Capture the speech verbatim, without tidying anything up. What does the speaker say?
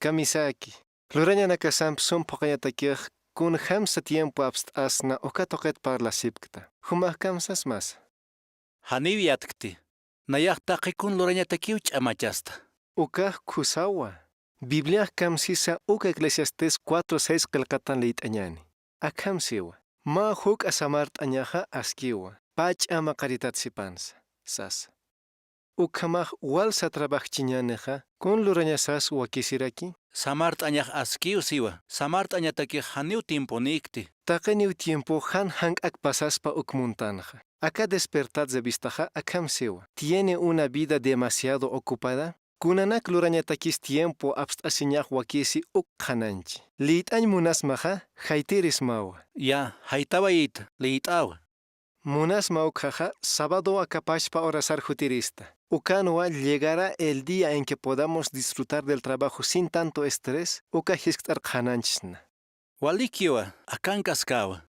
Kamisaki. Lurañanakasamp sum phuqañatakix kunjamsa tiempo apst'asna uka tuqit parlasipkta. Jumax kamsasmasa. Janiw yatkti. Nayax taqi kun lurañatakiw ch'amachasta. Ukax khusawa. Bibliax kamsisa uka Eclesiastés cuatro seis qillqatan liyt'añani. Akham siwa. Mä juk'a samart'añaxa askiwa. Pä ch'ama qaritat sipansa. Sasa. Ukhamax walsa trabajchiñänixa, kun lurañasas wakisiraki? Samart'añax askiw siwa, samart'añatakix janiw tiemponïkti. Taqiniw tiempo jan jank'ak pasaspa uk muntanxa. Aka Despertad revistaxa akham siwa. ¿Tiene una vida demasiado ocupada? Kunanak lurañatakis tiempo apst'asiñax wakisi uk qhanañchi. Liyt'añ munasmaxa, jaytirismawa. Ya, jaytawayita, liyt'awa. Munasma ukxaxa, sábado aka pachpa orasar jutirista. Ukanwa llegará el día en que podamos disfrutar del trabajo sin tanto estrés, uka jiskt'ar qhanañchsna. Walikiwa, akankaskawa.